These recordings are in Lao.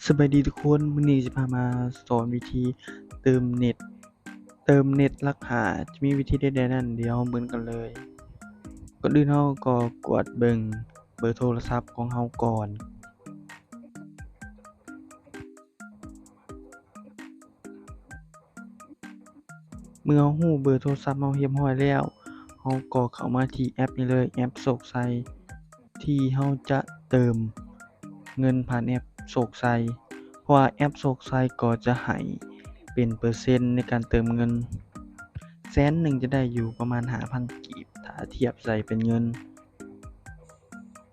ສະບາຍດີທຸກຄົນ, ມື້ນີ້ຊິພາມາສອນວິທີເຕີມເນັດ, ເຕີມເນັດຫຼັກຫ້າ ຈະມີວິທີໃດແດ່ນັ້ນ ດຽວເຮົາເບິ່ງກັນເລີຍ. ກ່ອນອື່ນເຮົາກໍກວດເບິ່ງເບີໂທລະສັບຂອງເຮົາກ່ອນ. ເມື່ອເຮົາຮູ້ເບີໂທລະສັບເຮົາຮຽບຮ້ອຍແລ້ວ, ເຮົາກໍເຂົ້າມາທີ່ແອັບນີ້ເລີຍ, ແອັບໂຊກໄຊ ທີ່ເຮົາຈະເຕີມເງິນຜ່ານແອັບໂຊກໄຊ, ເພາະວ່າແອັບໂຊກໄຊກໍຈະໃຫ້ເປັນເປີເຊັນໃນການເຕີມເງິນ. ແສນໜຶ່ງຈະໄດ້ຢູ່ປະມານຫ້າພັນກີບ ຖ້າທຽບໃສ່ເປັນເງິນ.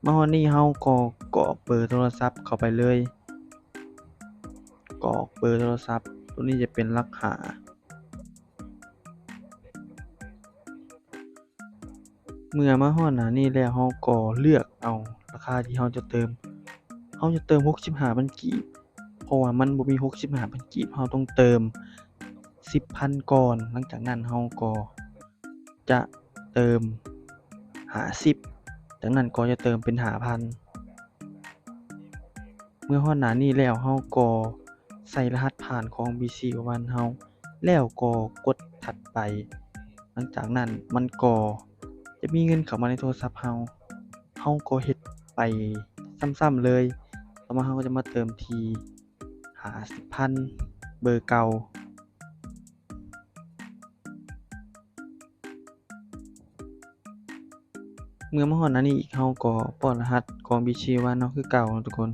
ມາຮອດນີ້ເຮົາກໍກອກເບີໂທລະສັບເຂົ້າໄປເລີຍ, ກອກເບີໂທລະສັບ, ໂຕນີ້ຈະເປັນຫຼັກຫ້າ. ເມື່ອມາຮອດໜ້ານີ້ແລ້ວ ເຮົາກໍເລືອກເອົາລາຄາທີ່ເຮົາຈະເຕີມ. ເຮົາຈະເຕີມຫົກສິບຫ້າພັນກີບ, ເພາະວ່າມັນບໍ່ມີຫົກສິບຫ້າພັນກີບ, ເຮົາຕ້ອງເຕີມສິບພັນກ່ອນ. ຫຼັງຈາກນັ້ນເຮົາກໍຈະເຕີມຫ້າສິບ, ຈາກນັ້ນກໍຈະເຕີມເປັນຫ້າພັນ. ເມື່ອຮອດໜ້ານີ້ແລ້ວ ເຮົາກໍໃສ່ລະຫັດຜ່ານຂອງ BC One ເຮົາ ແລ້ວກໍກົດຖັດໄປ. ຫຼັງຈາກນັ້ນມັນກໍຈະມີເງິນເຂົ້າມາໃນໂທລະສັບເຮົາ, ເຮົາກໍເຮັດໄປຊ້ຳໆເລີຍ. ຕໍ່ມາເຮົາກໍຈະມາເຕີມທີ່ຫ້າສິບພັນ ເບີເກົ່າ. ເມື່ອມາຮອດໜ້ານີ້ອີກ ເຮົາກໍປ້ອນລະຫັດຂອງ BC One ເຮົາຄືເກົ່າເນາະທຸກຄົນ.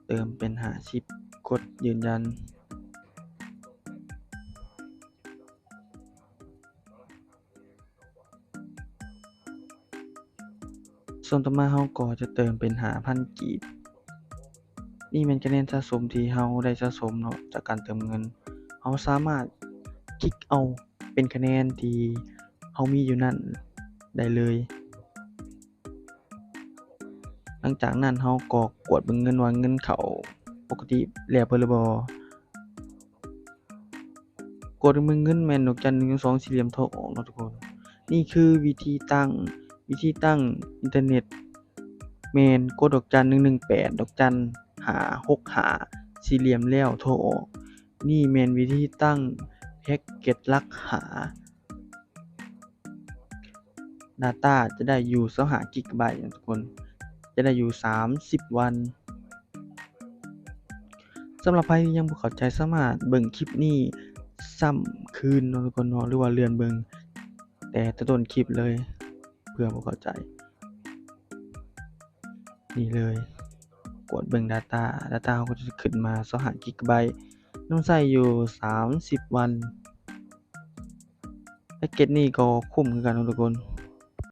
ເຕີມເປັນຫ້າສິບ, ກົດຢືນຢັນ. ສ່ວນຕໍ່ມາເຮົາກໍຈະເຕີມເປັນຫ້າພັນກີບ. ນີ້ແມ່ນຄະແນນສະສົມທີ່ເຮົາໄດ້ສະສົມເນາະ ຈາກການເຕີມເງິນ. ເຮົາສາມາດຄລິກເອົາເປັນຄະແນນທີ່ເຮົາມີຢູ່ນັ້ນໄດ້ເລີຍ. ຫຼັງຈາກນັ້ນເຮົາກໍກວດເບິ່ງເງິນວ່າເງິນເຂົ້າປົກກະຕິແລ້ວເບີຫຼືບໍ່. ກົດເບິ່ງເງິນແມ່ນດອກຈັນ ໜຶ່ງສອງ ສີ່ຫຼ່ຽມ ໂທອອກເນາະທຸກຄົນ. ນີ້ຄືວິທີຕັ້ງ, ວິທີຕັ້ງອິນເຕີເນັດແມ່ນກົດດອກຈັນ ໜຶ່ງໜຶ່ງແປດ ດອກຈັນ ຫ້າຫົກຫ້າ ສີ່ຫຼ່ຽມ ແລ້ວໂທອອກ. ນີ້ແມ່ນວິທີຕັ້ງແພັກເກັດຫຼັກຫ້າ. Data ຈະໄດ້ຢູ່ຊາວຫ້າກິກະໄບເນາະທຸກຄົນ, ຈະໄດ້ຢູ່ສາມສິບວັນ. ສຳລັບໃຜທີ່ຍັງບໍ່ເຂົ້າໃຈ ສາມາດເບິ່ງຄລິບນີ້ຊ້ຳຄືນເນາະທຸກຄົນເນາະ ຫຼືວ່າເລື່ອນເບິ່ງແຕ່ຕົ້ນຄລິບເລີຍ ເພື່ອຜູ້ເຂົ້າໃຈ. ນີ້ເລີຍ, ກວດເບິ່ງ Data, Data ເຮົາກໍຈະຂຶ້ນມາຊາວຫ້າກິກະໄບ, ຍັງໃຊ້ຢູ່ສາມສິບວັນ. ແພັກເກັດນີ້ກໍຄຸ້ມຄືກັນເນາະທຸກຄົນ,